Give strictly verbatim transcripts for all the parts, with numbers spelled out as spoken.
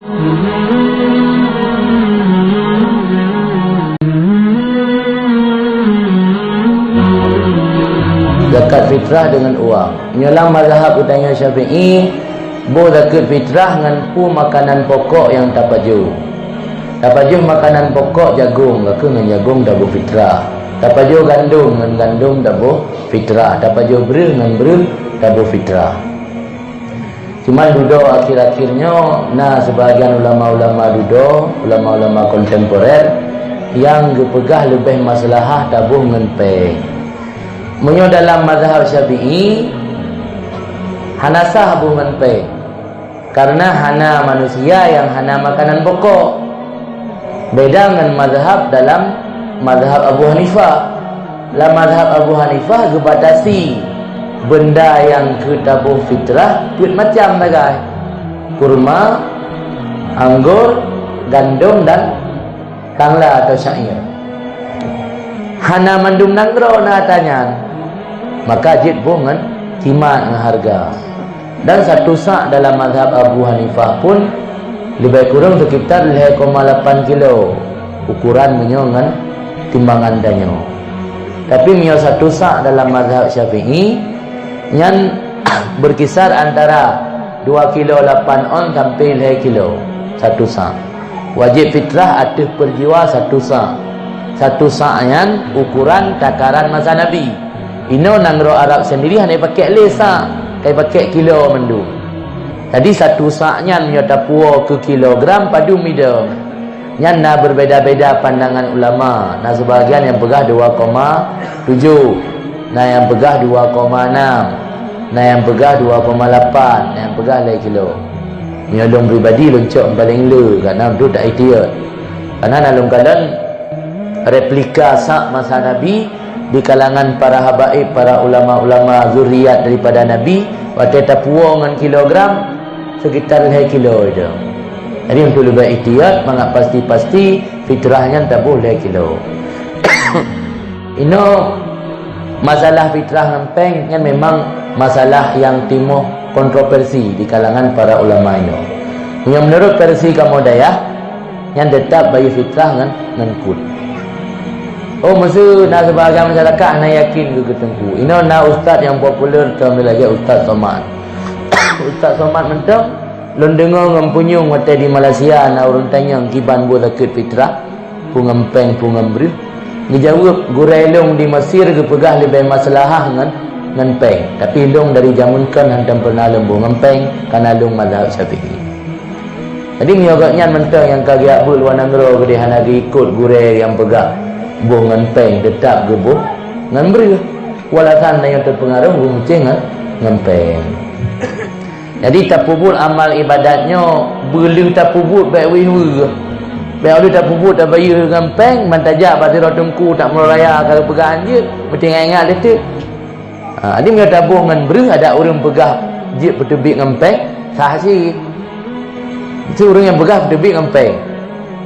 Zakat fitrah deungon uang. Nyoe lam mazhab geutanyoe Syafi'i, boh zakat fitrah ngon peue makanan pokok nyang tapajoh. Tapajoh makanan pokok jagong, ka kheueh ngon jagong taboh fitrah. Tapajoh gandom ngon gandom taboh fitrah. Tapajoh breuh ngon breuh taboh fitrah. Cuman dudoe akhir-akhir nyoe na sebagian ulama-ulama dudoe, ulama-ulama kontemporer nyang geupeugah leubeh maslahah taboh ngon péng. Meunyoe dalam mazhab Syafi'i, hana sah boh ngon péng, karena hana manusia nyang hana makanan pokok. Beda ngon mazhab dalam mazhab Abu Hanifah. Lam mazhab Abu Hanifah geubatasi benda nyang keu taboh fitrah peuet macam sagai, kurma, anggor, gandom dan tangla atau syair. Hana mandum nanggroe na ata nyan, maka jeuet boh ngon kimat ngon hareuga. Dan satu sa' dalam mazhab Abu Hanifah pun leubeh kureueng sekitar lhée koma lapan kilo ukuran meunyoe ngon timbangan tanyoe. Tapi meunyoe satu sa' dalam mazhab Syafi'i, nyan berkisar antara dua kilo lapan on sampai lhée kilo satu sa'. Wajéb fitrah ateueh per jiwa satu sa'. Satu sa' nyan ukuran takaran masa Nabi. Inoe nanggroe Arab sendiri hana jipakék lé sa', ka jipakék kilo mandum. Jadi satu sa' nyan meunyoe tapuwoe keu kilogram padum idong. Nyan na berbeda-beda pandangan ulama. Na sebagian nyang peugah dua koma tujoh, na nyang peugah dua koma enam, na nyang peugah dua koma lapan, na nyang peugah lhée kilo. Meunyoe lôn pribadi lôn cok paleng le, karena untuk tak ihtiyat. Karena na lôn kalon replika sa' masa Nabi di kalangan para habaib, para ulama-ulama zuriat daripada Nabi, watée tapuwoe ngon kilogram, sekitar lhée kilo itu. Jadi untuk leubeh ihtiyat, mangat pasti-pasti fitrah nyan taboh lhée kilo. Inoe masalah fitrah ngon péng nyan memang masalah nyang timoh kontroversi di kalangan para ulama inoe. Nyang menurut versi kamoe dayah, nyan teutap bayeue fitrah ngon, ngon kut. Oh, meuseu na sebagian masyarakat hana yakin keu keu teungku. Inoe na ustaz nyang populer, teuma lagée Ustaz Somad. Ustaz Somad mantong, lôn deungoe ngon punyueng watée di Malaysia na ureuëng tanyong kiban boh zakat fitrah, peue ngon péng, peue ngon breuh. Geujaweueb, gurée lôn di Mesir geupeugah leubeh maslahah ngon, ngon péng. Tapi lôn dari jameun kon hantom peureunah lôn boh ngon péng, kana lôn mazhab Syafi'i. Jadi meunyoe gobnyan mantong nyang ka geujak beuet luwa nanggroe keudeh hana geuikot gurée nyang peugah boh ngon péng, teutap geuboh ngon breuh. Walasan na nyang teupeungaroh beumucéh ngon, ngon péng. Jadi tapeubuet amal ibadat nyoe beuleuh tapeubuet bék weueh-weueh. Bék lheueh tapeubuet tabayeue ngon péng, ban tajak bak sidroe teungku tak meuraya ka geupeugah hanjeuet, meusti ingat-ingat lé teuk. Ha, jadi meunyoe taboh ngon breuh, adak ureuëng peugah jeuet peuteubiet ngon péng, sah cit. Meusti ureuëng nyang peugah peuteubiet ngon péng.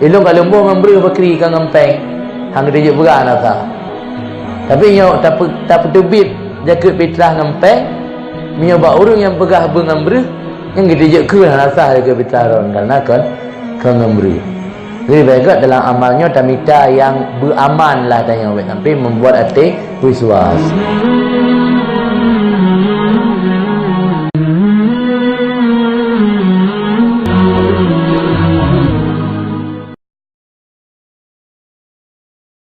Ilôn ka lôn boh ngon breuh bakri ka ngon péng, han geuteujeuet peugah na sah. Tapi nyoe tape-, tapeuteubiet zakat fitrah ngon péng, meunyoe bak ureuëng nyang peugah beu ngon breuh, nyan geuteujeuet kheun hana sah zakat fitrah droen, karena kon, kon ngon breuh. Leubeh gét dalam amal nyoe tamita nyang beuaman lah tanyoe, bék sampai membuat até was-was.